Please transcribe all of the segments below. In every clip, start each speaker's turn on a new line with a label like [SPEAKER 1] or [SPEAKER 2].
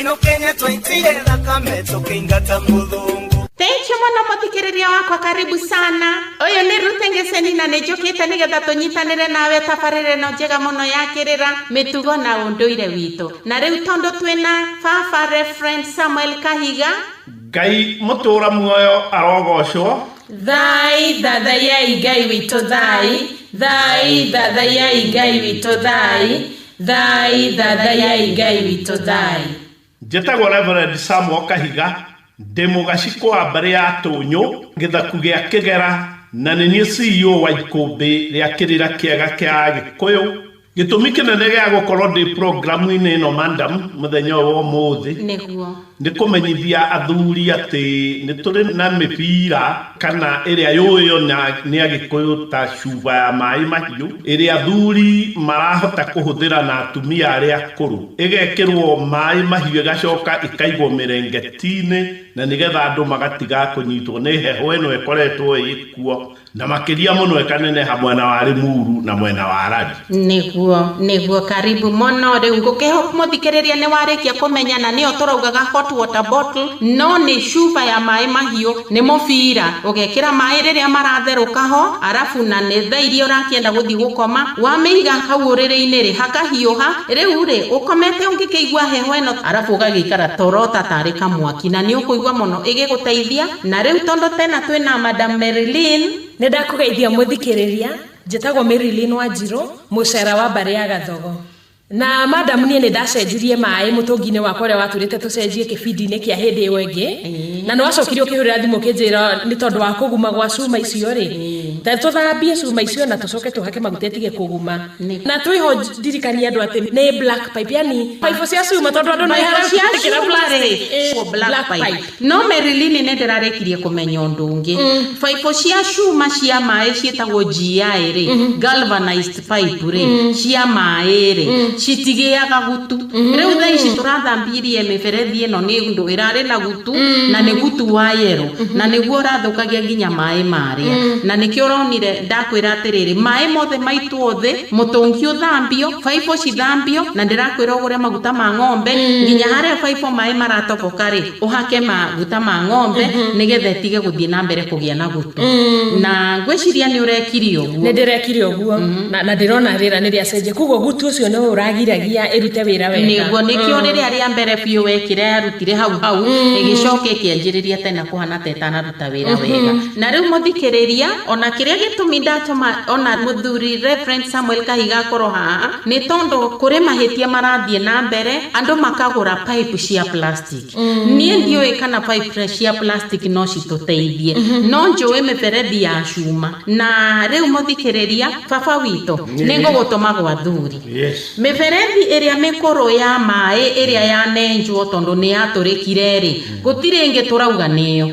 [SPEAKER 1] Ino Kenya twaitire thakame tukiingata muthungu.
[SPEAKER 2] Thank you mũno mũthikĩrĩria wakwa, karibu sana. Ũyũ nĩ Ruth Ngeseni na nĩ njũkĩte nĩgetha tũnyitanĩre nawe tabarĩra ĩno njega mũno ya kĩrĩra, mĩtugo na ũndũire witũ. Na rĩu tondũ twĩna baba Reverend Samuel Kahiga.
[SPEAKER 3] Ngai mũtũra muoyo arogocwo.
[SPEAKER 4] Thai thathayai Ngai witũ thai, thai thathayai Ngai witũ thai, thai thathayai Ngai witũ thai.
[SPEAKER 3] Njĩtagwo Reverend Samuel Kahiga, ndĩ mũgacikũ wa mbarĩ ya Tũnyũ, gĩthaku gĩa Kĩgera, na nĩ niĩ CEO wa ikũmbĩ rĩa kĩrĩra kĩega kĩa Agĩkũyũ. Gĩtũmi kĩnene gĩa gũkorwo ndĩ programu-inĩ ĩno madam mũthenya ũyũ wa ũmũthĩ nĩ kũmenyithia athuri atĩ nĩ tũrĩ na mĩbira kana ĩrĩa yũĩyo nĩ Agĩkũyũ ta cuba ya maĩ mahiũ, ĩrĩa athuri marahota kũhũthĩra na atumia arĩa akũrũ. Ĩgekĩrwo maĩ mahiũ ĩgacoka ĩkaigwo mĩrengeti-inĩ na nĩgetha andũ magatiga kũnyitwo nĩ heho ĩno ĩkoretwo ĩkuo, na makĩria mũno ĩkaneneha mwena wa Limuru na mwena wa Lari.
[SPEAKER 2] Nĩguo, karibu mũno. Rĩu ngũkĩhope mũthikĩrĩria nĩ warĩkia kũmenya na nĩyo tũraugaga hot water bottle, no nĩ cuba ya maĩ mahiũ, nĩ mũbira ũgekĩra maĩ rĩrĩa maratherũka ho, arabu na nĩ thaa iria ũrakĩenda gũthiĩ gũkoma, wamĩiga hau ũrĩrĩ-inĩ rĩ, hakahiũha. Rĩu rĩ, ũkomete ũngĩkĩigua heho ĩno, arabu ũgagĩikara toro ta tarĩ kamwaki, na nĩ ũkũigua mũno ĩgĩgũteithia. Na rĩu tondũ tena twĩna Madam Marilyn.
[SPEAKER 4] Nĩ ndakũgeithia mũthikĩrĩria, njĩtagwo Marilyn Wanjirũ, mũcera wa mbarĩ ya Gathogo. Na madam, niĩ nĩ ndacenjirie maĩ mũtũngi-inĩ wakwa ũrĩa watũrĩte tũcenjie kĩbindi-inĩ kĩa hĩndĩ ĩyo ĩngĩ, na nĩ wacokire ũkĩhũrĩra thimũ ũkĩnjĩra nĩ tondũ wa kũguma gwa cuma icio rĩ, ta tũthambie cuma icio na tũcoke tũhake maguta ĩtige kũguma. Na twĩho ndirikanie andũ atĩ nĩ black pipe, yani pipe cia cuma, tondũ andũ nĩ
[SPEAKER 2] Baibũ cia
[SPEAKER 4] marekĩra
[SPEAKER 2] cuma
[SPEAKER 4] plastic.
[SPEAKER 2] rĩ,
[SPEAKER 4] Black
[SPEAKER 2] black
[SPEAKER 4] pipe.
[SPEAKER 2] pipe. No Marilyn, nĩ ndĩrarĩkirie kũmenya ũndũ ũngĩ. Baibũ cia cuma cia maĩ ciĩtagwo GI rĩ, galvanized pipe rĩ, cia maĩ rĩ, citigĩaga gutu. Rĩu thaa ici tũrathambirie mĩberethi ĩno nĩ ũndũ ĩrarĩ na gutu, na nĩ gutu wa yero, na nĩguo ũrathũkagia nginya maĩ marĩa, na nĩkĩo ũronire ndakwĩra atĩrĩrĩ, maĩ mothe maitwo thĩ, mũtũngi ũthambio, baibũ cithambio, na ndĩrakwĩra ũgũre maguta ma ng'ombe nginya harĩa baibũ maĩ maratoboka rĩ, ũhake maguta ma ng'ombe nĩgetha ĩtige gũthiĩ na mbere kũgĩa na gutu. Na ngwĩciria nĩ ũrekire ũguo.
[SPEAKER 4] Nĩ ndĩrekire ũguo na ndĩrona rĩera nĩ rĩacenjia, koguo gutu ũcio nĩ ũragiragia ĩrute wĩra wega.
[SPEAKER 2] Nĩguo, nĩkĩo rĩrĩa rĩa mbere biũ wekire yarutire hau hau, ĩgĩcoka ĩkĩanjĩrĩria tena kũhana ta ĩtanaruta wĩra wega. Na rĩu mũthikĩrĩria, ona kĩrĩa gĩtũmi ndatũma ona mũthuri Reverend Samuel Kahiga akorwo haha nĩ tondũ kũrĩ mahĩtia marathiĩ na mbere, andũ makagũra pipe cia plastic. Niĩ ndiũĩ kana pipe cia plastic no citũteithie, no njũĩ mĩberethi ya cuma. Na rĩu mũthikĩrĩria, baba witũ, nĩ ngũgũtũma gwa thuri. Mĩberethi ĩrĩa mĩkũrũ ya maĩ ĩrĩa yanenjwo tondũ nĩ yatũrĩkire rĩ, gũtirĩ ĩngĩ tũrauga nĩyo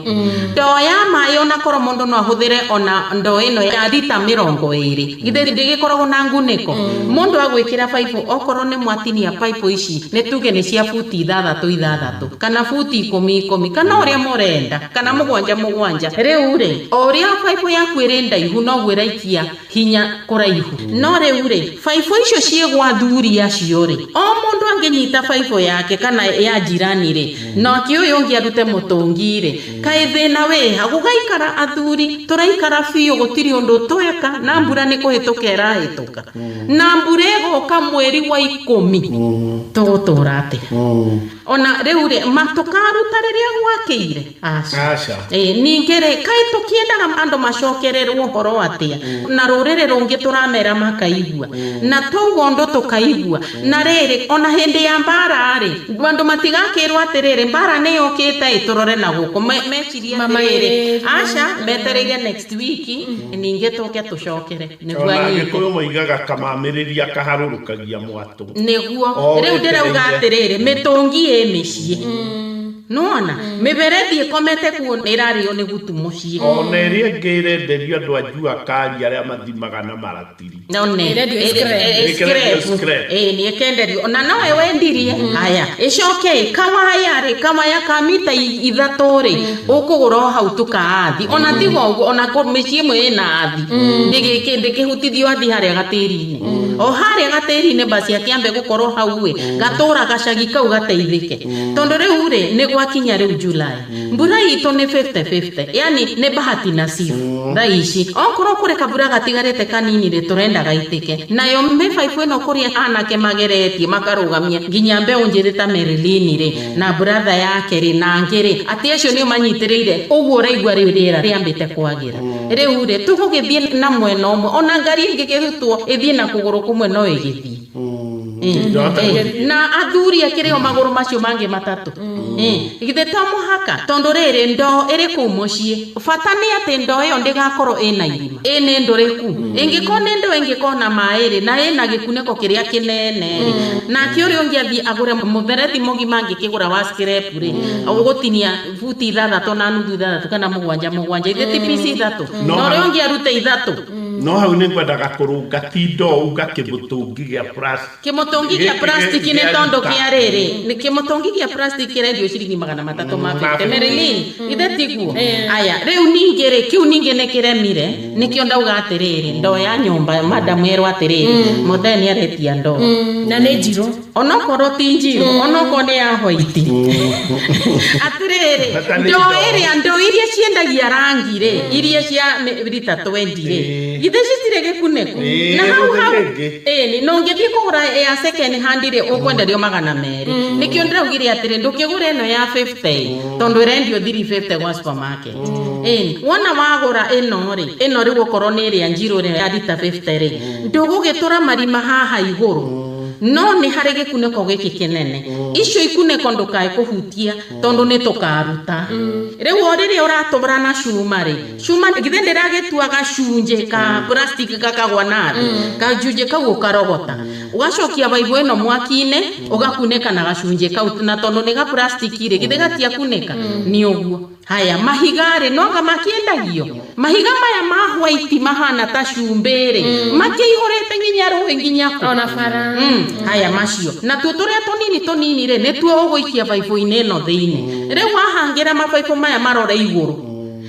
[SPEAKER 2] ndoo ya maĩ. Onakorwo mũndũ no ahũthĩre ona ndoo ĩno ya rita 20, githĩ ndĩgĩkoragwo na ngunĩko? Mũndũ agwĩkĩra baibũ, okorwo nĩ mwatinia baibũ ici, nĩ tuge nĩ cia buti 6 6 kana buti 10 10 kana ũrĩa mũrenda, kana 7 7. Rĩu rĩ, o ũrĩa baibũ yaku ĩrĩ ndaihu, noguo ĩraikia hinya kũraihu. No rĩu rĩ, baibũ icio ciĩ gwa thuri acio rĩ, o mũndũ angĩnyita baibũ yake kana ya jirani rĩ, nake ũyũ ũngĩ arute mũtũngi rĩ, kaĩ thĩna wĩha? Gũgaikara athuri tũraikara biũ, gũtirĩ ũndũ tweka, na mbura nĩ kũhĩtũka ĩrahĩtũka, na mbura ĩgoka mweri wa 10. Tũgũtũra atĩa? Ona rĩu rĩ, matũkaruta rĩrĩa gwakĩire? Aca.
[SPEAKER 3] Aca.
[SPEAKER 2] Ĩ, ningĩ rĩ, kaĩ tũkĩendaga andũ macokererwo ũhoro atĩa na rũrĩrĩ rũngĩ tũramera makaigua na twauga ũndũ tũkaigua? Na rĩrĩ, ona hĩndĩ ya mbara rĩ, andũ matigakĩrwo atĩrĩrĩ, mbara nĩ yũkĩte, ĩ tũrore na gũkũ. Mecirie atĩrĩrĩ, aca, metereire next week ningĩ tũke tũcokere nĩguo
[SPEAKER 3] Ona
[SPEAKER 2] anyite.
[SPEAKER 3] Agĩkũyũ moigaga kamamĩrĩria kaharũrũkagia mwatũ.
[SPEAKER 2] Nĩguo.
[SPEAKER 3] O
[SPEAKER 2] Rĩu ndĩrauga
[SPEAKER 3] wetereire.
[SPEAKER 2] atĩrĩrĩ, mĩtũngi ĩ mĩciĩ, nĩwona mĩberethi ĩkomete kuo nĩ ĩrarĩo nĩ gutu mũciĩ.
[SPEAKER 3] Ona ĩrĩa ĩngĩ ĩrenderio andũ a jua kari arĩa mathimaga na maratiri.
[SPEAKER 2] None.
[SPEAKER 4] Ĩrendio scrap.
[SPEAKER 3] Ĩrendio scrap.
[SPEAKER 2] Ĩ, nĩ ĩkenderio ona nowe wendirie. Haya, ĩcoke ĩ kawaya rĩ, kawaya ka mita 3 rĩ, ũkũgũra o hau tu kaathi. Ona tiga ũguo, ona mĩciĩ ĩmwe ĩna athi, ndĩkĩhutithio athi harĩa gatĩri-inĩ. O harĩa gatĩri-inĩ basi akĩambe gũkorwo hau ĩ, gatũra gacagi kau gateithĩke, tondũ rĩu rĩ nĩ gwakinya rĩu July, mbura itũ nĩ 50-50, yani nĩ bahati nasibu. Thaa ici okorwo kũrĩ kabura gatigarĩte kanini rĩ, tũrenda gaitĩke nayo mĩbaibũ ĩno kũrĩa anake mageretie makarũgamia nginya mbeũ njĩthĩ ta Marilyn rĩ na brother yake rĩ na angĩ rĩ, atĩ acio nĩo manyitĩrĩire ũguo. Ũraigua rĩu rĩera rĩambĩte kwagĩra rĩu rĩ, tũgũgĩthiĩ na mwena ũmwe, ona ngari ĩngĩkĩrutwo ĩthiĩ na kũgũrũ kũmwe no ĩgĩthiĩ. Na athuri akĩrĩ o magũrũ macio mangĩ matatũ. Githĩ to mũhaka? Tondũ rĩrĩ ndoo ĩrĩ kũu mũciĩ, bata nĩ atĩ ndoo ĩyo ndĩgakorwo ĩna irima, ĩ nĩ ndũrĩku. Ĩngĩkorwo nĩ ndoo ĩngĩkorwo na maĩ rĩ, na ĩna gĩkunĩko kĩrĩa kĩnene rĩ, nake ũrĩa ũngĩ athiĩ agũre mũberethi mũgima, angĩkĩgũra wa scrap rĩ, ũgũtinia buti 6.5 6 kana 7 7, ithe ti piece 3.
[SPEAKER 3] No
[SPEAKER 2] Na ũrĩa
[SPEAKER 3] hau-
[SPEAKER 2] ũngĩ arute 3.
[SPEAKER 3] No hau nĩ ngwendaga kũrũnga, ti ndoo, uga kĩmũtũngi gĩa plastic.
[SPEAKER 2] Kĩmũtũngi gĩa plastic nĩ tondũ kĩa rĩrĩ nĩ kĩmũtũngi gĩa plastic kĩrendio ciringi 350.
[SPEAKER 3] Ma
[SPEAKER 2] Marilyn, ithe tiguo? Aya, rĩu ningĩ rĩ, kĩu ningĩ nĩ kĩremire, nĩkĩo ndauga atĩrĩrĩ, ndoo ya nyũmba, madam erwo atĩrĩrĩ, mũthee nĩ aretia ndoo.
[SPEAKER 4] Na nĩ njirũ.
[SPEAKER 2] Onokorwo ti njirũ, onokorwo nĩ ya white, atĩrĩrĩ,
[SPEAKER 3] Bata nĩ
[SPEAKER 2] ndoo
[SPEAKER 3] ndoo.
[SPEAKER 2] ĩrĩa, ndoo iria ciendagia rangi rĩ, iria cia rita 20 rĩ, githĩ citirĩ gĩkunĩko?
[SPEAKER 3] Ĩĩ,
[SPEAKER 2] Na hau
[SPEAKER 3] gũtirĩ
[SPEAKER 2] hau
[SPEAKER 3] kĩngĩ.
[SPEAKER 2] Ĩni, na ũngĩthiĩ kũgũra ya second hand rĩ, ũkwenderio 200. Nĩkĩo ndĩraugire atĩrĩ, ndũkĩgũre ĩno ya 50, tondũ ĩrendio 350 gwa supermarket. Ĩni, wona wagũra ĩno rĩ, ĩno rĩu okorwo nĩ ĩrĩa njirũ rĩ, ya rita 50 rĩ, ndũgũgĩtũra marima haha igũrũ, no nĩ harĩ gĩkunĩko gĩkĩ kĩnene. Icio ikunĩko ndũkae kũhutia, tondũ nĩ tũkaruta. Rĩu o rĩrĩa ũratũra na cuma rĩ, cuma githĩ ndĩragĩtua gacunjĩ ka plastic gakagwa na thĩ, gacunjĩ kau ũkarogota, ũgacokia baibũ ĩno mwaki-inĩ, ũgakunĩka na gacunjĩ kau, na tondũ nĩ ga plastic rĩ, githĩ gatiakunĩka? Nĩ ũguo. Haya, mahiga rĩ, noga makĩendagio mahiga maya ma white mahana ta cumbĩ rĩ, makĩihũrĩte nginya rũĩ nginya kũ.
[SPEAKER 4] Ona bara.
[SPEAKER 2] Haya, macio natuo tũrĩa tũnini tũnini rĩ, nĩtuo ũgũikia baibũ-inĩ ĩno thĩinĩ. Rĩu wahangĩra mabaibũ maya marore igũrũ.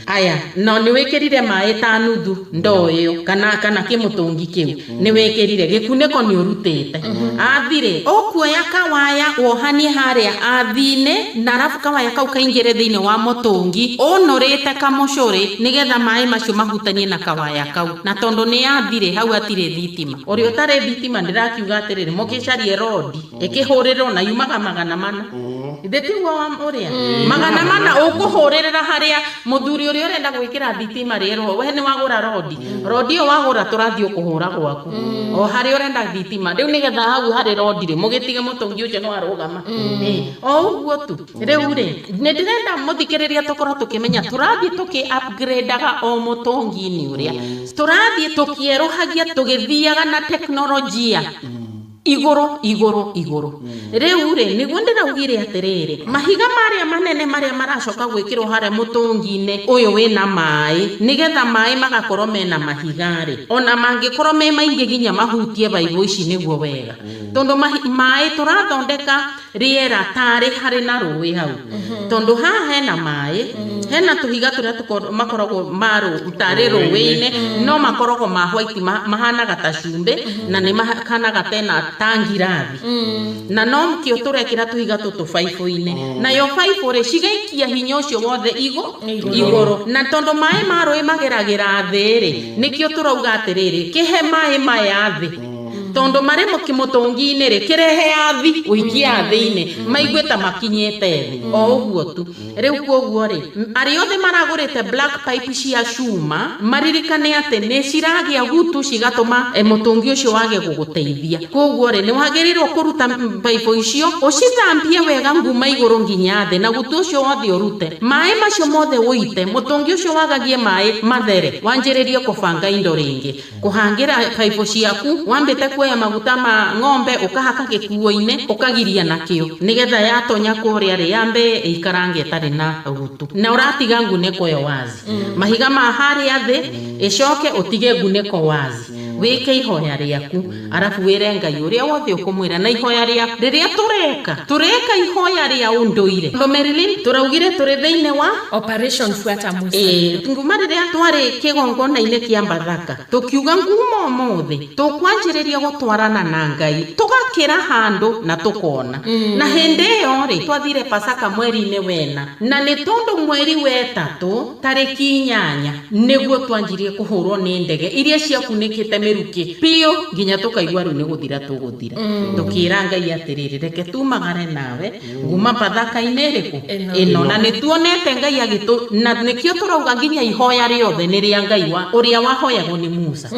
[SPEAKER 2] Aya, no nĩ wĩkĩrire maĩ ta nuthu ndoo ĩyo kana kĩmũtũngi kĩu, nĩ wĩkĩrire gĩkunĩko, nĩ ũrutĩte athirĩ, ũkuoya kawaya wohanie harĩa athi-inĩ, na arabu kawaya kau kaingĩre thĩinĩ wa mũtũngi ũnũrĩte kamũcũrĩ, nĩgetha maĩ macio mahutanie na kawaya kau. Na tondũ nĩ athirĩ, hau hatirĩ thitima. Ũrĩa ũtarĩ thitima, ndĩrakiuga atĩrĩrĩ, mũkĩcarie rodi ĩkĩhũrĩrwo na yumaga 400. Ithe tiguo wa ũrĩa 400 ũkũhũrĩrĩra harĩa mũthuri ũrĩa ũrenda gwĩkĩra thitima rĩerwo, we nĩ wagũra rodi, rodi ĩyo wagũra tũrathiĩ ũkũhũra gwaku o harĩa ũrenda thitima rĩu, nĩgetha hau harĩ rodi rĩ, mũgĩtige mũtũngi ũcio nĩ warũgama. O ũguo tu. Rĩu rĩ, nĩ ndĩrenda mũthikĩrĩria tũkorwo tũkĩmenya tũrathiĩ tũkĩ upgradeaga o mũtũngi-inĩ ũrĩa tũrathiĩ tũkĩerũhagia, tũgĩthiaga na teknolojia igũrũ igũrũ igũrũ. Rĩu rĩ, nĩguo ndĩraugire atĩrĩrĩ, mahiga marĩa manene marĩa maracoka gwĩkĩrwo harĩa mũtũngi-inĩ ũyũ wĩna maĩ, nĩgetha maĩ magakorwo mena mahiga rĩ, ona mangĩkorwo me maingĩ nginya mahutie baibũ ici, nĩguo wega, tondũ maĩ tũrathondeka rĩera tarĩ harĩ na rũĩ hau, tondũ haha hena maĩ, hena tũhiga tũrĩa makoragwo marũ tarĩ rũĩ-inĩ, no makoragwo ma white, mahanaga ta cumbĩ na nĩ mahanaga tena ta ngirathi, na no kĩo tũrekĩra tũhiga tũtũ baibũ-inĩ, nayo baibũ rĩ, cigaikia hinya ũcio wothe igũrũ. Na tondũ maĩ ma rũĩ mageragĩra thĩ rĩ, nĩkĩo tũrauga atĩrĩrĩ, kĩhe maĩ maya thĩ, tondũ marĩ mũtũngi-inĩ rĩ, kĩrehe athi ũikie athĩ-inĩ, maigue ta makinyĩte thĩ. O ũguo tu. Rĩu koguo rĩ, arĩa othe maragũrĩte black pipe cia cuma, maririkane atĩ nĩ ciragĩa gutu, cigatũma mũtũngi ũcio wage gũgũteithia. Koguo rĩ, nĩ wagĩrĩirwo kũruta baibũ icio, ũcithambie wega nguma igũrũ nginya thĩ, na gutu ũcio wothe ũrute, maĩ macio mothe ũite, mũtũngi ũcio wagagie maĩ mathere, wanjĩrĩrie kũbanga indo rĩngĩ, kũhangĩra baibũ ciaku, wambĩte kuoya maguta ma ng'ombe ũkahaka gĩkuo-inĩ, ũkagiria nakĩo, nĩgetha yatonya kũrĩa rĩ, yambe ĩikarange ĩtarĩ na gutu, na ũratiga ngunĩko ĩyo wazi, mahiga ma harĩa thĩ, ĩcoke ũtige ngunĩko wazi. Wĩke ihoya rĩaku, arabu wĩre Ngai ũrĩa wothe ũkũmwĩra na ihoya rĩa rĩrĩa tũreka tũreka ihoya rĩa ũndũire. Tondũ Marilyn, tũraugire tũrĩ thĩinĩ wa
[SPEAKER 4] Operation Fuata Musa.
[SPEAKER 2] Ĩĩ, nguma rĩrĩa twarĩ kĩgongona-inĩ kĩa Mbathaka, tũkiuga nguma ũmũthĩ tũkwanjĩrĩria gũtwarana na Ngai, tũgakĩra handũ na tũkona. Na hĩndĩ ĩyo rĩ, twathire Pasaka mweri-inĩ wena, na nĩ tondũ mweri wetatũ tarĩki 8 nĩguo twanjirie kũhũrwo nĩ ndege iria ciakunĩkĩte mĩrukĩ biũ nginya tũkaigua rĩu nĩ gũthira tũgũthira. Tũkĩra Ngai atĩrĩrĩ, reke tumagare nawe nguma Bathaka-inĩ ĩrĩkũ ĩno. Na nĩ tuonete Ngai agĩtũ, na nĩkĩo tũrauga nginya ihoya rĩothe nĩ rĩa Ngai wa ũrĩa wahoyagwo nĩ Musa.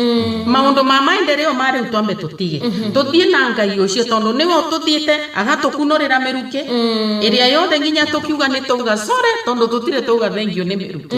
[SPEAKER 2] Maũndũ ma maendeleo ma rĩu twambe tũtige, tũthiĩ na Ngai ũcio, tondũ nĩwe ũtũthiĩte agatũkunũrĩra mĩrukĩ ĩrĩa yothe nginya tũkiuga nĩ tauga sore, tondũ tũtirĩ tauga thengio nĩ mĩrukĩ.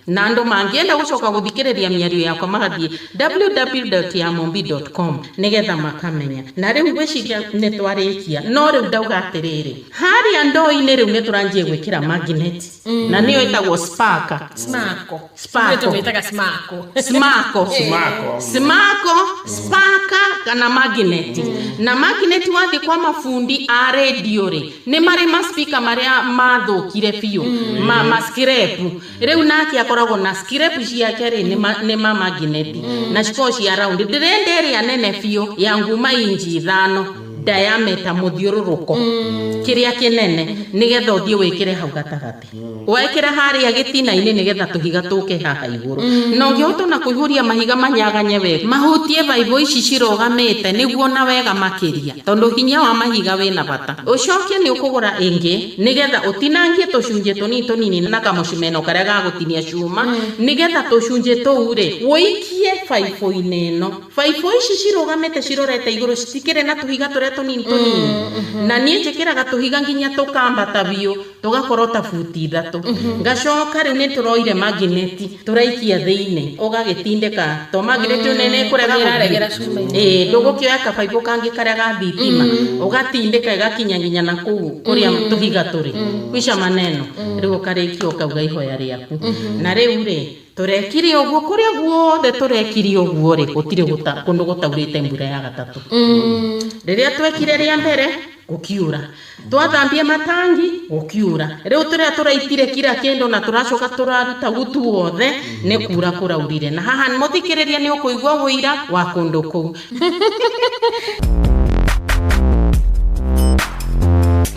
[SPEAKER 2] Na andũ mangĩenda gũcoka gũthikĩrĩria mĩario yakwa magathiĩ www.yamombi.com nĩgetha makamenya. Na rĩu ngwĩciria nĩ twarĩkia, no rĩu ndauga atĩrĩrĩ, harĩa ndoo-inĩ rĩu nĩ tũranjia gwĩkĩra magnet, na nĩyo ĩtagwo sparka.
[SPEAKER 4] Smako.
[SPEAKER 2] Sparko.
[SPEAKER 4] Tũmĩtaga smako.
[SPEAKER 2] Smako.
[SPEAKER 3] Smako.
[SPEAKER 2] Smako, spaka kana magnet. Na magnet wathiĩ kwa mabundi a radio rĩ, nĩ marĩ ma speaker marĩa mathũkire biũ, ma scrap. Rĩu nake akoragwo na scrap ciake rĩ, nĩ ma magnet, na cikoragwo cia round. Ndĩrenda ĩrĩa nene biũ ya nguma inji 5 diameter mũthiũrũrũko, kĩrĩa kĩnene, nĩgetha ũthiĩ wĩkĩre hau gatagatĩ. Wekĩra harĩa gĩtina-inĩ nĩgetha tũhiga tũke haha igũrũ. Na ũngĩhota ona kũihũria mahiga manyaganye wega, mahutie baibũ ici cirũgamĩte nĩguo na wega makĩria, tondũ hinya wa mahiga wĩna bata. Ũcoke nĩ ũkũgũra ĩngĩ nĩgetha ũtinangie tũcunjĩ tũnini tũnini na kamũcumeno karĩa gagũtinia cuma, nĩgetha tũcunjĩ tũu rĩ ũikie baibũ-inĩ ĩno. Baibũ ici cirũgamĩte cirorete igũrũ, citikĩrĩ na tũhiga tũrĩa tũnini tũnini. Na niĩ njĩkĩraga tũhiga nginya tũkambata biũ, tũgakorwo ta buti 3. Ngacoka rĩu nĩ tũroire magneti tũraikia thĩinĩ, ũgagĩtindĩka to magneti ĩyo nĩ ĩkũrega
[SPEAKER 4] Ĩraregera
[SPEAKER 2] gũthiĩ.
[SPEAKER 4] cuma-inĩ.
[SPEAKER 2] Ĩĩ, ndũgũkĩoya kabaibũ kangĩ karĩa ga thitima, ũgatindĩka ĩgakinya nginya na kũu kũrĩa tũhiga tũrĩ. Kwisha maneno. Rĩu ũkarĩkia ũkauga ihoya rĩaku. Na rĩu rĩ, tũrekire ũguo kũrĩa guothe tũrekire ũguo rĩ, gũtirĩ kũndũ gũtaurĩte mbura ya gatatũ. Rĩrĩa twekire rĩa mbere gũkiura, twathambia matangi gũkiura, rĩu tũrĩa tũraitire kira kĩndũ na tũracoka tũraruta gutu wothe nĩ kura kũraurire. Na haha mũthikĩrĩria nĩ ũkũigua ũira wa kũndũ kũu.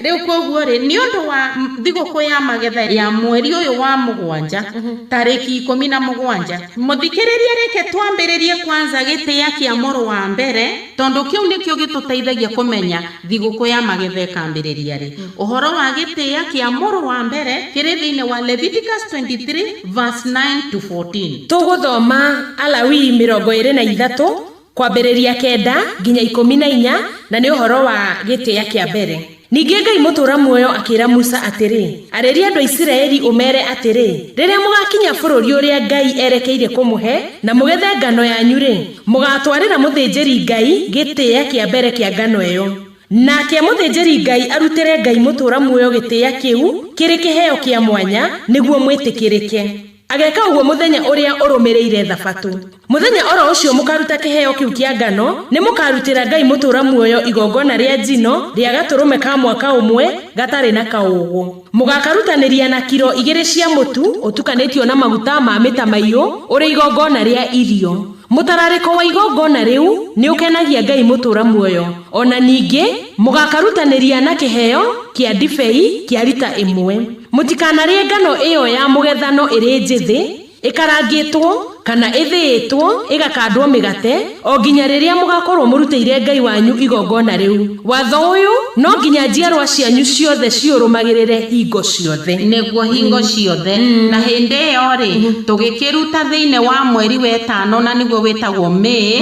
[SPEAKER 2] Rĩu koguo rĩ, nĩ ũndũ wa thigũkũ ya magetha ya mweri ũyũ wa mũgwanja, tarĩki 17, mũthikĩrĩria reke twambĩrĩrie kwanza gĩtĩa kĩa mũrũ wa mbere, tondũ kĩu nĩkĩo gĩtũteithagia kũmenya thigũkũ ya magetha ĩkambĩrĩria rĩ. Ũhoro wa gĩtĩa kĩa mũrũ wa mbere kĩrĩ thĩinĩ wa Leviticus 23 verse 9 to 14.
[SPEAKER 4] Tũgũthoma Alawii 23 kwambĩrĩria 9 nginya 14, na nĩ ũhoro wa gĩtĩa kĩa mbere. Ningĩ Ngai mũtũũra muoyo akĩra Musa atĩrĩ, arĩria andũ a Isiraeli ũmeere atĩrĩ, rĩrĩa mũgakinya bũrũri ũrĩa Ngai erekeire kũmũhe na mũgethe ngano yanyu rĩ, mũgaatwarĩra mũthĩnjĩri Ngai gĩtĩa kĩa mbere kĩa ngano ĩyo. Nake mũthĩnjĩri Ngai arutĩre Ngai mũtũũra muoyo gĩtĩa kĩu kĩrĩ kĩheo kĩa mwanya nĩguo mwĩtĩkĩrĩke. Ageka ũguo mũthenya ũrĩa ũrũmĩrĩire Thabatũ. Mũthenya oro ũcio mũkaruta kĩheo kĩu kĩa ngano, nĩ mũkarutĩra Ngai mũtũũra muoyo igongona rĩa njino rĩa gatũrũme ka mwaka ũmwe gatarĩ na kaũũgũ. Mũgakarutanĩria na kiro 2 cia mũtu ũtukanĩtio na maguta ma mĩtamaiyũ ũrĩ igongona rĩa irio. Mũtararĩko wa igongona rĩu nĩ ũkenagia Ngai mũtũũra muoyo. Ona ningĩ mũgakarutanĩria na kĩheo kĩa ndibei kĩa rita 1. Mũtikanarĩe ngano ĩyo ya mũgethano ĩrĩ njĩthĩ, ĩkarangĩtwo kana ĩthĩĩtwo ĩgakandwo mĩgate, o nginya rĩrĩa mũgakorwo mũrutĩire Ngai wanyu igongona rĩu. Watho ũyũ no nginya njiarwa cianyu ciothe ciũrũmagĩrĩre hingo ciothe.
[SPEAKER 2] Nĩguo hingo ciothe. Na hĩndĩ ĩyo rĩ, tũgĩkĩruta thĩinĩ wa mweri wetano, na nĩguo wĩtagwo May,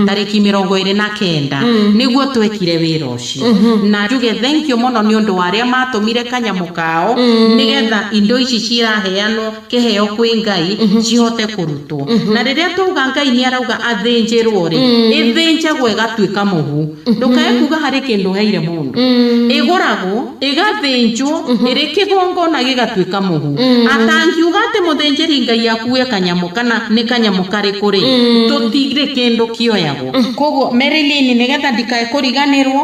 [SPEAKER 2] tarĩki 29, nĩguo twekire wĩra ũcio. Na njuge thank you mũno nĩ ũndũ wa arĩa matũmire kanyamũ kao, nĩgetha indo ici ciraheanwo kĩheo kwĩ Ngai cihote kũrutwo. ĩrutwo. Na rĩrĩa twauga Ngai nĩ arauga athĩnjĩrwo rĩ, ĩthĩnjagwo ĩgatuĩka mũhu. Ndũkae kuga harĩ kĩndũ ũheire mũndũ. Ĩgũragwo, ĩgathĩnjwo, ĩrĩ kĩgongona gĩgatuĩka mũhu. Atangiuga atĩ mũthĩnjĩri Ngai akue kanyamũ kana nĩ kanyamũ karĩkũ rĩ, tũtirĩ kĩndũ kĩoyagwo. Koguo Marilyn, nĩgetha ndikae kũriganĩrwo,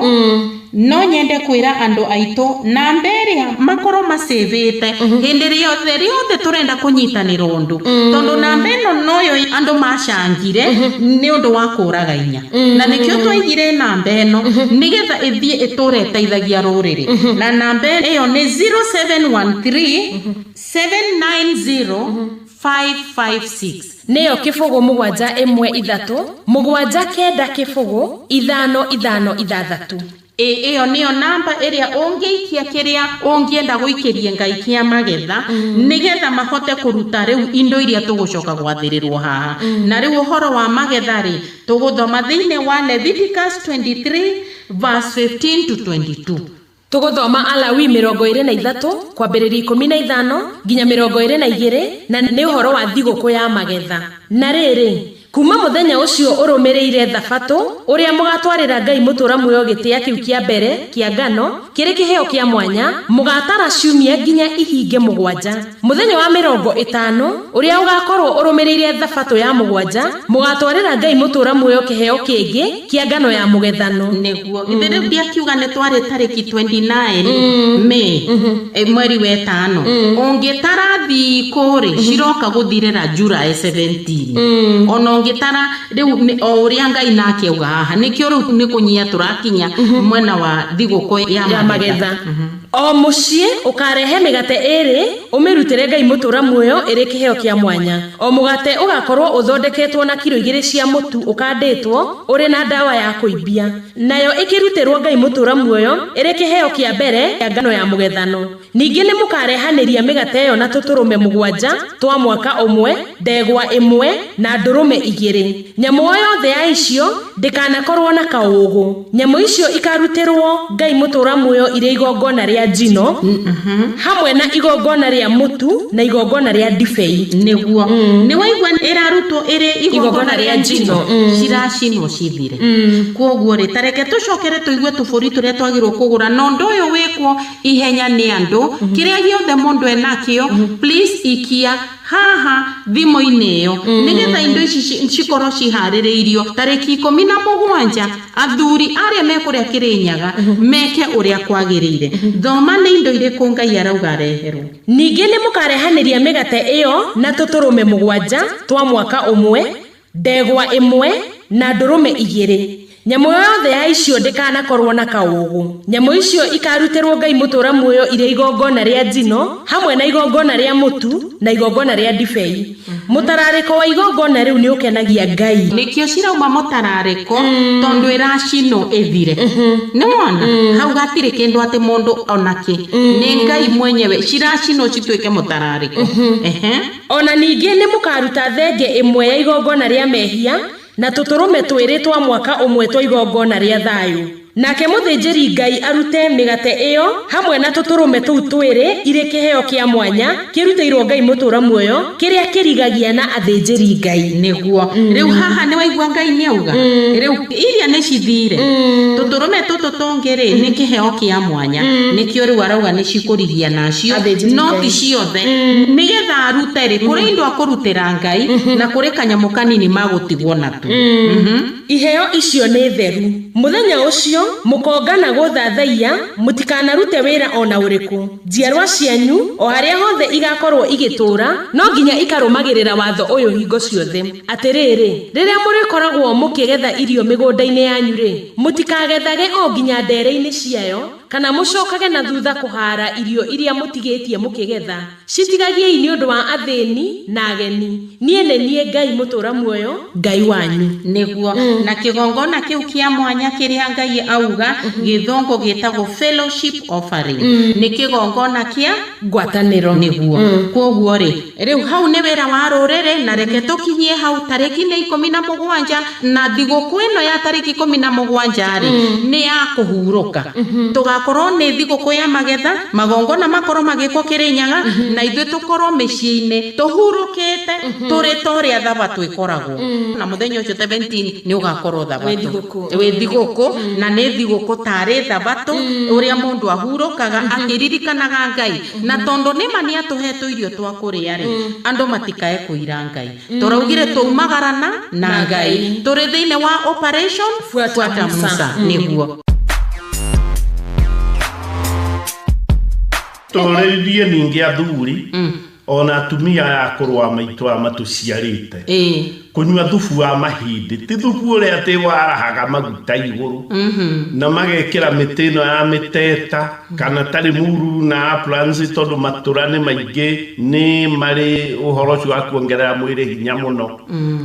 [SPEAKER 2] no nyende kwĩra andũ aitũ namba ĩrĩa makorwo macĩvĩte hĩndĩ rĩothe rĩothe tũrenda kũnyitanĩra ũndũ, tondũ namba ĩno noyo andũ macangire nĩ ũndũ wa kũraga inya, na nĩkĩo twaigire namba ĩno nĩgetha ĩthiĩ ĩtũre ĩteithagia rũrĩrĩ. Na namba ĩyo nĩ 0713 790 556.
[SPEAKER 4] Nĩyo 0 7 13 7 9 0 5 5 6.
[SPEAKER 2] Ĩyo nĩyo namba ĩrĩa ũngĩikia kĩrĩa ũngĩenda gũikĩria Ngai kĩa magetha, nĩgetha mahote kũruta rĩu indo iria tũgũcoka gwathĩrĩrwo haha. Na rĩu ũhoro wa magetha rĩ, tũgũthoma thĩinĩ wa Leviticus 23 verse 15 to 22.
[SPEAKER 4] Tũgũthoma Alawi 23 kwambĩrĩria 15 nginya 22, na nĩ ũhoro wa thigũkũ ya magetha. Na rĩrĩ, kuma mũthenya ũcio ũrũmĩrĩire thabatũ ũrĩa mũgatwarĩra Ngai mũtũra muoyo gĩtĩa kĩu kĩa mbere kĩa ngano kĩrĩ kĩheo kĩa mwanya, mũgatara ciumia nginya ihinge 7. Mũthenya wa 50 ũrĩa ũgakorwo ũrũmĩrĩire thabatũ ya 7, mũgatwarĩra Ngai mũtũra muoyo kĩheo kĩngĩ kĩa ngano ya mũgethano.
[SPEAKER 2] Nĩguo ithe rĩu ndiakiuga nĩ twarĩ tarĩki 29 May, mweri wetano. Ũngĩtara thikũ rĩ, ciroka gũthirĩra July 17. Ona ũngĩtara rĩu o ũrĩa Ngai nake auga haha, nĩkĩo rĩu nĩ kũnyia tũrakinya mwena wa thigũkũ ya
[SPEAKER 4] ya magetha. O mũciĩ ũkarehe mĩgate 2 ũmĩrutĩre Ngai mũtũra muoyo ĩrĩ kĩheo kĩa mwanya. O mũgate ũgakorwo ũthondeketwo na kiro 2 cia mũtu ũkandĩtwo ũrĩ na ndawa ya kũimbia, nayo ĩkĩrutĩrwo Ngai mũtũra muoyo ĩrĩ kĩheo kĩa mbere kĩa ngano ya mũgethano. Ningĩ nĩ mũkarehanĩria mĩgate ĩyo na tũtũrũme 7 twa mwaka 1, ndegwa 1 na ndũrũme 2. Nyamũ o yothe ya icio ndĩkanakorwo na kaũũgũ. Nyamũ icio ikarutĩrwo Ngai mũtũra muoyo irĩ igongona rĩa njino, hamwe na igongona rĩa mũtu na igongona rĩa ndibei.
[SPEAKER 2] Nĩguo nĩ waigua ĩrarutwo ĩrĩ igongona rĩa njino, ciracinwo cithire. Koguo rĩ, tareke tũcokere tũigue tũbũri tũrĩa twagĩrwo kũgũra, na ũndũ ũyũ wĩkwo ihenya nĩ andũ. Kĩrĩa gĩothe mũndũ enakĩo, please ikia haha thimũ-inĩ ĩyo, nĩgetha indo ici cikorwo ciharĩrĩirio tarĩki 17, athuri arĩa mekũrĩa Kĩrĩnyaga meke ũrĩa kwagĩrĩire. Thoma nĩ indo irĩkũ Ngai arauga areherwo.
[SPEAKER 4] Ningĩ nĩ mũkarehanĩria mĩgate ĩyo na tũtũrũme 7 twa mwaka 1, ndegwa 1 na ndũrũme 2. Nyamũ yothe ya icio ndĩkanakorwo na kaũũgũ. Nyamũ icio ikarutĩrwo Ngai mũtũra muoyo irĩ igongona rĩa njino, hamwe na igongona rĩa mũtu na igongona rĩa ndibei. Mũtararĩko wa igongona rĩu nĩ ũkenagia Ngai.
[SPEAKER 2] Nĩkĩo cirauma mũtararĩko, tondũ ĩracinwo ĩthire. Nĩ wona hau gatirĩ kĩndũ atĩ mũndũ onakĩ, nĩ Ngai mwenyewe ciracinwo cituĩke mũtararĩko. Ehe.
[SPEAKER 4] Ona ningĩ nĩ mũkaruta thenge 1 ya igongona rĩa mehia na tũtũrũme 2 twa mwaka 1 twa igongona rĩa thayũ. Nake mũthĩnjĩri Ngai arute mĩgate ĩyo hamwe na tũtũrũme tũu 2 irĩ kĩheo kĩa mwanya kĩrutĩirwo Ngai mũtũra muoyo, kĩrĩa kĩrigagia na athĩnjĩri Ngai.
[SPEAKER 2] Nĩguo rĩu haha nĩ waigua Ngai nĩ auga rĩu iria nĩ cithire, tũtũrũme tũtũ tũngĩ rĩ, nĩ kĩheo kĩa mwanya, nĩkĩo rĩu arauga nĩ cikũrigia nacio.
[SPEAKER 4] Athĩnjĩri
[SPEAKER 2] No
[SPEAKER 4] Ngai.
[SPEAKER 2] Ti ciothe, nĩgetha arute rĩ, kũrĩ indo akũrutĩra Ngai na kũrĩ kanyamũ kanini magũtigwo natuo.
[SPEAKER 4] Iheo icio nĩ theru. Mũthenya ũcio mũkongana gũthathaiya, mũtikanarute wĩra ona ũrĩkũ. Njiarwa cianyu o harĩa hothe igakorwo igĩtũũra no nginya ikarũmagĩrĩra watho ũyũ hingo ciothe. Atĩrĩrĩ, rĩrĩa mũrĩkoragwo mũkĩgetha irio mĩgũnda-inĩ yanyu rĩ, mũtikagethage o nginya ndere-inĩ ciayo, kana mũcokage na thutha kũhaara irio iria mũtigĩtie mũkĩgetha. Citigagiei nĩ ũndũ wa athĩni na ageni. Niĩ nĩ niĩ Ngai mũtũra muoyo, Ngai wanyu.
[SPEAKER 2] Nĩguo, na kĩgongona kĩu kĩa mwanya kĩrĩa Ngai auga, gĩthũngũ gĩtagwo fellowship offering, nĩ kĩgongona kĩa
[SPEAKER 4] ngwatanĩro.
[SPEAKER 2] Nĩguo, koguo rĩ, rĩu hau nĩ wĩra wa rũrĩrĩ. Na reke tũkinyie hau, tarĩki nĩ 17, na thigũkũ ĩno ya tarĩki 17 rĩ, nĩ ya kũhurũka. Tũgakorwo. Gũgakorwo nĩ thigũkũ ya magetha, magongona makorwo magĩkwo Kĩrĩnyaga, na ithuĩ tũkorwo mĩciĩ-inĩ tũhurũkĩte tũrĩ ta ũrĩa thabatũ ĩkoragwo. Na mũthenya ũcio 17 nĩ ũgakorwo thabatũ.
[SPEAKER 4] Wĩ thigũkũ.
[SPEAKER 2] Wĩ thigũkũ, na nĩ thigũkũ tarĩ thabatũ ũrĩa mũndũ ahurũkaga akĩririkanaga Ngai. Na tondũ nĩma nĩ atũhetwo irio twa kũrĩa rĩ, andũ matikae kũira Ngai. Tũraugire tũumagarana na Ngai tũrĩ thĩinĩ wa operation
[SPEAKER 4] Fuata
[SPEAKER 2] Fuata
[SPEAKER 4] Musa.
[SPEAKER 2] Musa nĩguo.
[SPEAKER 3] Tũrĩrie ningĩ athuri ona atumia aya akũrũ a maitũ aya matũciarĩte kũnyua thubu wa mahĩndĩ, ti thubu ũrĩa atĩ warahaga maguta igũrũ, na magekĩra mĩtĩ ĩno ya mĩteta kana ta Limuru na Uplands, tondũ matũra nĩ maingĩ, nĩ marĩ ũhoro ũcio wa kuongerera mwĩrĩ hinya mũno.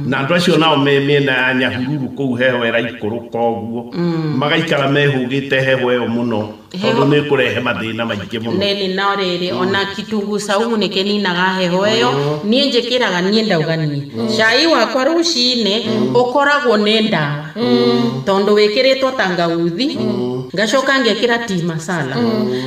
[SPEAKER 3] Na andũ acio nao me mĩena ya Nyahururu kũu heho ĩraikũrũka ũguo, magaikara mehũgĩte heho ĩyo mũno, tondũ nĩ ĩkũrehe mathĩna maingĩ mũno.
[SPEAKER 2] Neni no rĩrĩ, ona kitunguu saumu nĩ kĩninaga heho ĩyo. Niĩ njĩkĩraga, niĩ ndauga niĩ cai wakwa rũcinĩ ũkoragwo nĩ ndawa, tondũ wĩkĩrĩtwo tangauthi, ngacoka ngekĩra tea masala,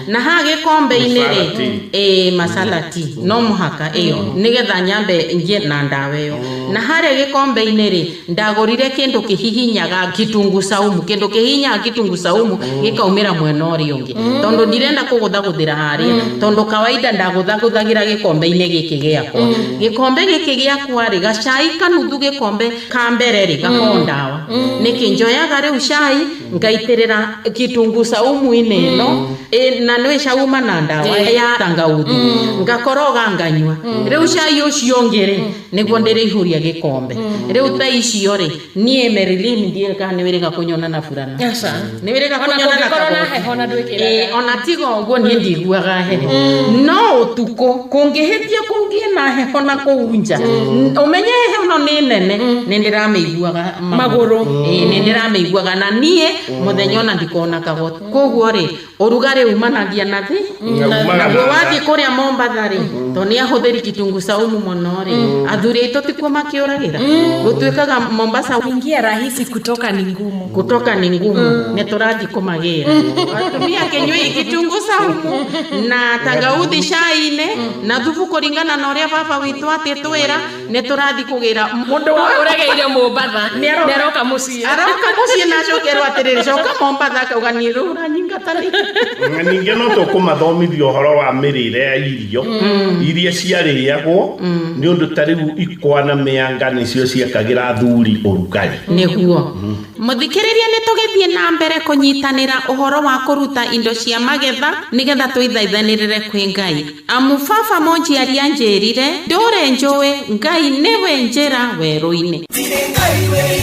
[SPEAKER 2] na haha gĩkombe-inĩ
[SPEAKER 3] Masala
[SPEAKER 2] rĩ,
[SPEAKER 3] tea.
[SPEAKER 2] Ĩĩ, masala tea no mũhaka ĩyo, nĩgetha nyambe ngie na ndawa ĩyo. Na harĩa gĩkombe-inĩ rĩ, ndagũrire kĩndũ kĩhihinyaga kitunguu saumu, kĩndũ kĩhihinyaga kitunguu saumu gĩkaumĩra mwena ũrĩa ũngĩ, tondũ ndirenda kũgũthagũthĩra harĩa, tondũ kawaida ndagũthagũthagĩra gĩkombe-inĩ gĩkĩ gĩakwa. Gĩkombe gĩkĩ gĩakwa rĩ, gacai kanuthu gĩkombe ka mbere rĩ, gakoragwo ndawa. Nĩkĩ njoyaga rĩu cai ngaitĩrĩra kitunguu saumu-inĩ ĩno, na nĩ cauma na ndawa ya tangauthi, ngakoroga nganyua. Rĩu cai ũcio ũngĩ rĩ, nĩguo ndĩrĩihũria gĩkombe. Rĩu ta icio rĩ, niĩ Marilyn ndiũĩ kana nĩ wĩrĩga kũnyona na burana.
[SPEAKER 4] Aca.
[SPEAKER 2] Nĩ wĩrĩga
[SPEAKER 4] Ona
[SPEAKER 2] kũnyona na
[SPEAKER 4] kũngĩkorwo na
[SPEAKER 2] kagoti.
[SPEAKER 4] heho na ndwĩkĩraga.
[SPEAKER 2] Ĩĩ, ona tiga ũguo niĩ ndiguaga heho, no ũtukũ kũngĩhĩtia kũngĩe na heho na kũu nja, ũmenye heho ĩno nĩ nene, nĩ ndĩramĩiguaga
[SPEAKER 4] Magũrũ.
[SPEAKER 2] Ĩĩ, nĩ ndĩramĩiguaga, na niĩ mũthenya ona ndikona kagoti. Koguo rĩ, ũrugarĩ umanagia na thĩ.
[SPEAKER 3] Umaga
[SPEAKER 2] Naguo
[SPEAKER 3] na
[SPEAKER 2] wathiĩ kũrĩa Mombatha rĩ, to nĩ ahũthĩri kitunguu saumu mũno rĩ, athuri aitũ tikuo makĩũragĩra, gũtuĩkaga Mombasa
[SPEAKER 4] Kuingia rahisi, kutoka ni ngumu.
[SPEAKER 2] Kutoka ni ngumu. Nĩ tũrathiĩ kũmagĩra atumia kĩnyui kitunguu saumu na tangauthi cai-inĩ na thubu, kũringana na ũrĩa baba witũ atĩtwĩra. Nĩ tũrathiĩ kũgĩra mũndũ
[SPEAKER 4] Ũregeire Mombatha.
[SPEAKER 2] Nĩaroka.
[SPEAKER 4] Nĩaroka mũciĩ.
[SPEAKER 2] Aroka mũciĩ na acokerwo atĩrĩrĩ, coka Mombatha, akauga niĩ rĩu ũranyingata nĩkĩ?
[SPEAKER 3] Na ningĩ no tũkũmathomithia ũhoro wa mĩrĩre ya irio iria ciarĩagwo, nĩ ũndũ ta rĩu ikwa na mĩanga nĩcio ciekagĩra athuri ũrugarĩ.
[SPEAKER 2] Nĩguo mũthikĩrĩria, nĩ tũgĩthiĩ na mbere kũnyitanĩra ũhoro wa kũruta indo cia magetha, nĩgetha twĩthaithanĩrĩre kwĩ Ngai, amu baba monjiaria njĩrire ndũre njũĩ Ngai nĩwe njĩra werũ-inĩ.
[SPEAKER 1] Tirĩ Ngai wĩ.